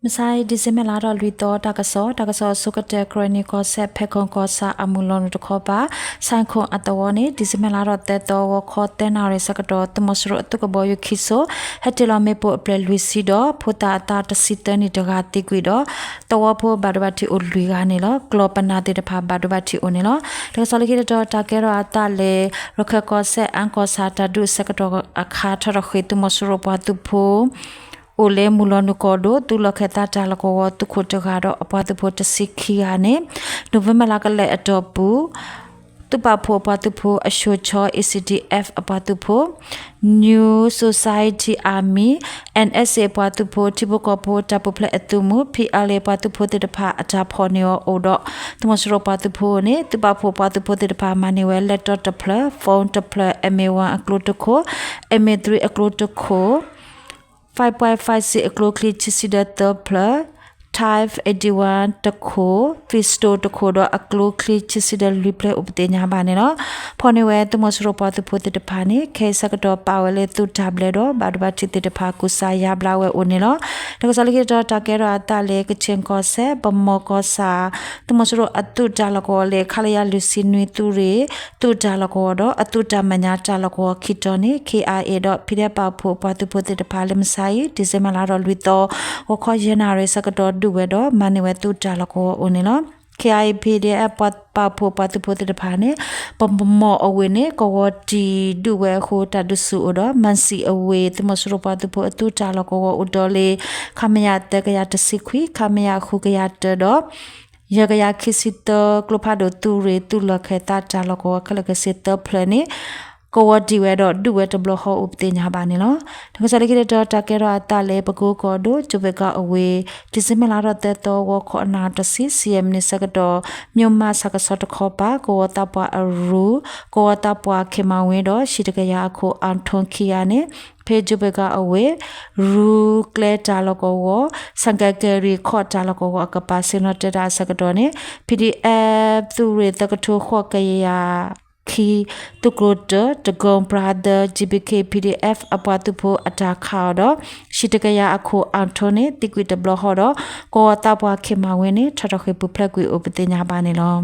မဆါအံၤ December လါထီၣ်လွံၢ်သီ တၢ်ကစီၣ်, တၢ်ကစီၣ်အဆိကတၢၢ် ကရ့ၣ်နံၣ်ကီၢ်စဲၣ် ဖဲခုံကီၢ်ဆၣ်အမုၢ်လီၤနုာ်တခီပၤ ဆဲးခိၣ်အသဝီန့ၣ် December လါထီၣ်သၢသီ ဂီၤခီသၢနၣ်ရံၣ်ဆၢကတီၢ် သုးမီၤစိရိၤအသုးကဘီယူၤခံစိၤ ဟဲတ့ၢ်လီၤမ့ၣ်ပိၢ်အဖျၢၣ်လွံၢ်ဆံဒီး ဖိသၣ်အသးတဆံသၢနံၣ်တဂၤသံကွံာ်ဒီး သဝီဖိဘၣ်ဒိဘၣ်ထံးအိၣ်လွံၢ်ဂၤန့ၣ်လီၤ. ကျီၢ်ပနၢ်သ့ၣ်တဖၣ်ဘၣ်ဒိဘၣ်ထံးအိၣ်န့ၣ်လီၤ. တၢ်ကစီၣ်လၢခံတတီၤ တၢ်ကဲထီၣ်အသးလၢ ရခၢၣ်ကီၢ်စဲၣ် အၣ်ကီၢ်ဆၣ်တၢ်ဒုးအဆၢကတီၢ်အခါ ထီၣ်ထီၣ်ဃ့ၢ် သုးမီၤစိရိၤပှၤသုးဖိ အိၣ်လၢမုၢ်လီၤနုာ်ကီၢ်ဒိၣ် သုးလီၢ်ခၢၣ်သးတၢ်လီၢ်ကဝီၤသုးခိၣ်တဂၤဒီးအပှၤသုးဖိတဆံခံဂၤန့ၣ် November လါကလဲာ်အတီၢ်ပူၤ သုးပာ်ဖှိၣ်အပှၤသုးဖိအၡိၤခၠီ A C D F အပှၤသုးဖိ New Society Army, N S A အပှၤသုးဖိ ထံဖိကီၢ်ဖိတၢ်ပူၤဖျဲးအသုးမုၢ် P L A ပှၤသုးဖိသ့ၣ်တဖၣ်အတၢ်ဖီၣ်န့ၢ်အီၤအိၣ်ဒီး သုးမီၤစိရိၤပှၤသုးဖိန့ၣ် သုးပာ်ဖှိၣ်ပှၤသုးဖိသ့ၣ်တဖၣ်မၤန့ၢ်ဝဲ laptop တဖျၢၣ်, phone တဖျၢၣ်, M A one အကျိတခိၣ်, M A three အကျိတခိၣ် five point five six အကျိချံဆံဆံဒီးသၢဖျၢၣ်, Type eighty-one တခိၣ်, pistol တခိၣ်ဒီးအကျိချံဆံဆံဒီးလွံၢ်ဖျၢၣ်အိၣ်ပသ့ၣ်ညါဘၣ်န့ၣ်လီၤ. ဖီၣ်န့ၢ်ဝဲသုးမီၤစိရိၤပှၤသုးဖိသ့ၣ်တဖၣ်န့ၣ် ခဲအံၤဆၢကတီၢ်ပာ်ဝဲလၢသုးတၢ်ဘျၢဒီး ဘၣ်ဒိဘၣ်ထံးသ့ၣ်တဖၣ်ကူစါယါဘျါဝဲအိၣ်န့ၣ်လီၤ. တၢ်ကစီၣ်လၢခံတတီၤ တၢ်ကဲထီၣ်အသးလၢ ကခ့ၣ်ကီၢ်စဲၣ် ပမီၢ်ကီၢ်ဆၣ် သုးမီၤစိရိၤအသုးတၢ်လီၢ်ကဝီၤလၢ ခလရ လွံၢ်ဆံနွံ သုးရ့ၣ် သုးတၢ်လီၢ်ကဝီၤဒီး အသုးတၢ်မဲာ်ညါတၢ်လီၢ်ကဝီၤခံတီၤန့ၣ် K I A ဒီး P D F ပာ်ဖှိၣ်ပှၤသုးဖိသ့ၣ်တဖၣ်လၢမဆါအံၤ December လါထီၣ်လွံၢ်သီ ဂီၤခီယဲၢ်နၣ်ရံၣ်ဆၢကတီၢ်ဒုးဝဲဒီး မၤန့ၢ်ဝဲသုးတၢ်လီၢ်ကဝီၤအိၣ်န့ၣ်လီၤ. K I A P D F ပာ်ဖှိၣ်ပှၤသုးဖိသ့ၣ်တဖၣ်န့ၣ် ပမီၢ်အဝ့ၢ်န့ၣ် ကဝီၤတံၢ်ဒုးဝဲအဃိတၢ်ဒုးဆူၣ်အိၣ်ဒီး မၣ်စံၣ်အဝ့ၢ် သုးမီၤစိရိၤပှၤသုးဖိအသုးတၢ်လီၢ်ကဝီၤအိၣ်ဒီးလၢ ခမရ သၢကယၤတဆံခွံ, ခမရ ဃုကယၤတၢဒီး ယဲၢ်ကယၤခံဆံသၢ ကျိဖးဒိၣ်သုးရ့ၣ် သုးလီၢ်ခၢၣ်သးတၢ်လီၢ်ကဝီၤခဲလၢာ်ခဲဆ့သၢဖျၢၣ်န့ၣ် ကဝီၤတံၢ်ဝဲဒီးဒုးဝဲတဘျီဃီအိၣ်ပသ့ၣ်ညါဘၣ်န့ၣ်လီၤ. တၢ်ကစီၣ်လၢခံတတီၤ တၢ်ကဲထီၣ်အသးလၢ ပကိကီၢ်ဒိၣ် ကၠိဘ့ၣ်ကီၢ်အဝ့ၢ် December လါထီၣ်သၢသီ ဂီၤခီနၣ်ရံၣ်တဆံ ဆံယဲၢ်မံးနံးဆၢကတီၢ် မျိးမးဆၣ်ကဆီတခီပၤ ကဝီၤသးပှၢ်အရူ ကဝီၤသးပှၢ်ခ့ၣ်မၤဝ့ဒီး ဟံၣ်တကယၤအခိၣ်အထီခံဂၤန့ၣ် ဖဲကၠိဘ့ၣ်ကီၢ်အဝ့ၢ် ရူကျဲတၢ်လီၢ်ကဝီၤ ဆၣ်ကဲကဲရံၣ်ခီၣ်တၢ်လီၢ်ကဝီၤအကပၤ ဆ့ၣ်နီၤတဲတၢ်အဆၢကတီၢ်န့ၣ် P D F သုးရ့ၣ်သၢကထိဃိးကယၤခံ သုးကျိၤတၢၢ် တကိၢ် Brother G B K P D F အပှၤသုးဖိအတၢ်ခးအီၤဒီး ဟံၣ်တကယၤအခိၣ်အထီန့ၣ် သံကွံာ်တဘျီဃီဒီး ကဝီၤသးပှၢ်ခ့ၣ်မၤဝ့န့ၣ် ထီၣ်ထီၣ်ဃ့ၢ်ပူၤဖျဲးကွံာ်အိၣ်ပသ့ၣ်ညါဘၣ်န့ၣ်လီၤ.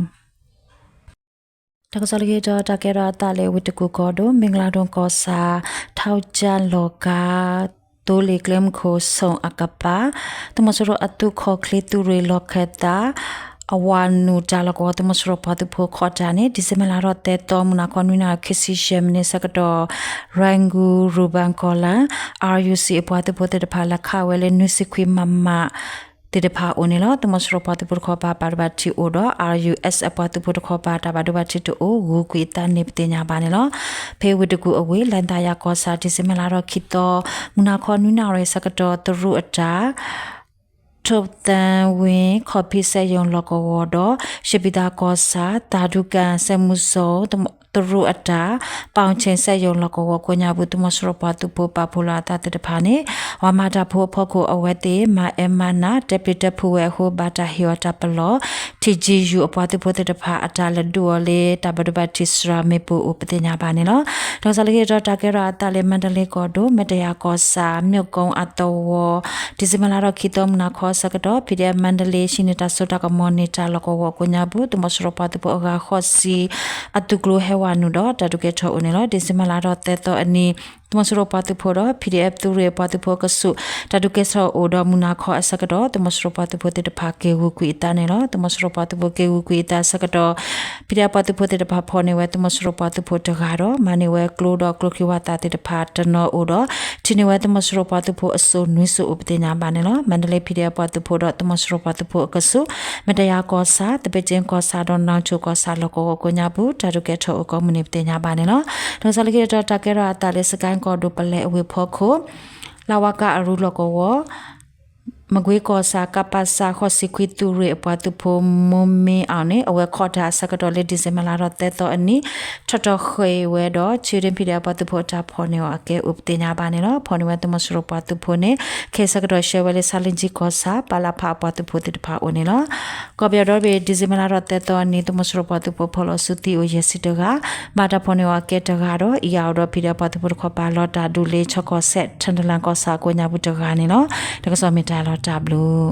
တၢ်ကစီၣ်လၢခံတတီၤ တၢ်ကဲထီၣ်အသးလၢ ဝ့ၢ်တကူၣ်ကီၢ်ဒိၣ် မ့ၢ်ကလၤဒိၣ်ကီၢ်ဆၣ် ထီကၠၢ်လီၤကၤ သိလ့ၣ်ကျဲမုၢ်ခိၣ် ဆိၣ်အကပၤ သုးမီၤစိရိၤအသုးခီၣ်ချ့သုးရ့ၣ်လီၢ်ခၢၣ်သး အဝၤနုာ်တၢ်လီၢ်ကဝီၤ သုးမီၤစိရိၤပှၤသုးဖိခီၣ်တၢ်န့ၣ် December လါထီၣ်သၢသီ မုၢ်နၤခီနွံနၣ်ရံၣ်ခံဆံယဲၢ်မံးနံးဆၢကတီၢ် ရၣ်ဂူၣ် ရူဘၣ်ကီၢ်လၣ် R U C အပှၤသုးဖိသ့ၣ်တဖၣ် လဲၤခးဝဲလၢ နွံဆံခွံ မမ သ့ၣ်တဖၣ်အိၣ်န့ၣ်လီၤ. သုးမီၤစိရိၤပှၤသုးဖိတခီပၤ ဘၣ်ဒိဘၣ်ထံးအိၣ်ဒီး R U S အပှၤသုးဖိတခီပၤ တၢ်ဘၣ်ဒိဘၣ်ထံးတအိၣ် ဂုၤကွံာ်အသးန့ၣ်ပသ့ၣ်ညါဘၣ်န့ၣ်လီၤ. ဖဲဝ့ၢ်တကူၣ်အဝ့ၢ် လၣ်သးယၤကီၢ်ဆၣ် December လါထီၣ်ခံသီ မုၢ်နၤခီနွံနၣ်ရံၣ်ဆၢကတီၢ် တရူးအတၢ် ထိၣ်သၣ်ဝ့ၣ် ခီၣ်ဖံးစက်ရုံလီၢ်ကဝီၤဒီး ရွှေပြည်သာကီၢ်ဆၣ် သာဓုကံ စက်မှုဇုန် တရူးအတၢ် ပေါင်ချိန်စက်ရုံလီၢ်ကဝီၤကိးညါပူၤ သုးမီၤစိရိၤပှၤသုးဖိပာ်ဖှိၣ်လီၤအသးသ့ၣ်တဖၣ်န့ၣ် ပှၤမၤတၢ်ဖိအဖီခိၣ်အဝဲသ့ၣ် မၤအၢမၤနး တဲပျံၤတဲဖုးဝဲအဃိ ဘၣ်တၢ်ဟ့ၣ်အီၤတၢ်ပလီၢ် ထံကၠံယူၤ အပှၤသုးဖိသ့ၣ်တဖၣ်အတၢ်လဲၤဒုးအီၤလၢ တၢ်ဘၣ်ဒိဘၣ်ထံးစှၤမ့ၣ်ပိၢ်အိၣ်ပသ့ၣ်ညါဘၣ်န့ၣ်လီၤ. တၢ်ကစီၣ်လၢခံတတီၤ တၢ်ကဲထီၣ်အသးလၢ မါဒလ့ကီၢ်ဒိၣ် မဲာ်တယၤကီၢ်ဆၣ် မျိာ်ကိအသဝီ December လါထီၣ်ခံသီ မုၢ်နၤခီအဆၢကတီၢ် P D F မါဒလ့ ဟံးန့ၢ်တၢ်စိတၢ်ကမီၤန့ၢ်တၢ်လီၢ်ကဝီၤကိးညါပူၤ သုးမီၤစိရိၤပှၤသုးဖိအဂၤဃိးဆံ အသုးကျိၤဟဲဝၤနုာ်ဒီး တၢ်ဒုးကဲထီၣ်အိၣ်န့ၣ်လီၤ. December လါထီၣ်သၢသီအနံၤ သုးမီၤစိရိၤပှၤသုးဖိဒီး P D F သုးရ့ၣ်အပှၤသုးဖိအကဆူး တၢ်ဒုးကဲထီၣ်အိၣ်ဒီးမုၢ်နၤခီအဆၢကတီၢ် သုးမီၤစိရိၤပှၤသုးဖိသ့ၣ်တဖၣ် က့ၤဂုၤကွံာ်အသးန့ၣ်လီၤ. သုးမီၤစိရိၤပှၤသုးဖိက့ၤဂုၤကွံာ်အသးအဆၢကတီၢ် P D F ပှၤသုးဖိသ့ၣ်တဖၣ်ဖီၣ်န့ၢ်ဝဲ သုးမီၤစိရိၤပှၤသုးဖိတဂၤဒီး မၤန့ၢ်ဝဲကျိဒီးကျိချံဝၣ်သၣ်သ့ၣ်တဖၣ်တနီၤအိၣ်ဒီး ထံၣ်န့ၢ်ဝဲသုးမီၤစိရိၤပှၤသုးဖိအစိၣ်နွံစိၣ်အိၣ်ပသ့ၣ်ညါဘၣ်န့ၣ်လီၤ. မါဒလ့ P D F ပှၤသုးဖိဒီး သုးမီၤစိရိၤပှၤသုးဖိအကဆူး မဲာ်တယၤကီၢ်ဆၣ် သဘ့ၣ်ကၠ့ကီၢ်ဆၣ်ဒီး နီၣ်ဆိၣ်ကီၢ်ဆၣ်လီၢ်ကဝီၤကိးညါပူၤ တၢ်ဒုးကဲထီၣ်အိၣ်ကိးမုၢ်နံၤပသ့ၣ်ညါဘၣ်န့ၣ်လီၤ. တၢ်ကစီၣ်လၢခံတတီၤ တၢ်ကဲထီၣ်အသးလၢ စကဲကီၢ်ဒိၣ် ပလဲအဝ့ၢ်ဖီခိၣ် လါဝါကၣ်အရူလီၢ်ကဝီၤ မကွ့ကီၢ်ဆၣ် ကပစ ဃိးဆံခွံ သုးရ့ၣ်အပှၤသုးဖိ မူမ့အီၣ်န့ၣ် အဝဲခီၣ်တၢ်အဆၢကတီၢ်လၢ December လါထီၣ်သၢသီအနံၤ ထီၣ်ထီၣ်ဃ့ၢ်ဝဲဒီး Children P D F ပှၤသုးဖိအတၢ်ဖီၣ်န့ၢ်အီၤအကဲအိၣ်ပသ့ၣ်ညါဘၣ်န့ၣ်လီၤ. ဖီၣ်န့ၢ်ဝဲသုးမီၤစိရိၤပှၤသုးဖိန့ၣ် ခဲအံၤဆၢကတီၢ်ဆှၢဝဲလၢ ဆါလ့ကၠံကီၢ်ဆၣ် ပလဖ အပှၤသုးဖိသ့ၣ်တဖၣ်အိၣ်န့ၣ်လီၤ. ကီၢ်ပယီၤဒီဘ့ၣ် December လါထီၣ်သၢသီအနံၤ သုးမီၤစိရိၤပှၤသုးဖိဖီၣ်လီၤစုသံအိၣ်ယဲၢ်ဆံတဂၤ, ဘၣ်တၢ်ဖီၣ်န့ၢ်အီၤအကဲတဂၤဒီး အံၤအါအီၤဒီး P D F ပှၤသုးဖိတခီပၤ လီၤတၢ်ဒုးလၢ ခၠီကီၢ်စဲၣ် ထၣ်တလၣ်ကီၢ်ဆၣ်အကိးညါပူၤတဂၤန့ၣ်လီၤ. တၢ်ကစီၣ်မ့ၢ်တၢ်လီၤ. တၢ်ဘျုး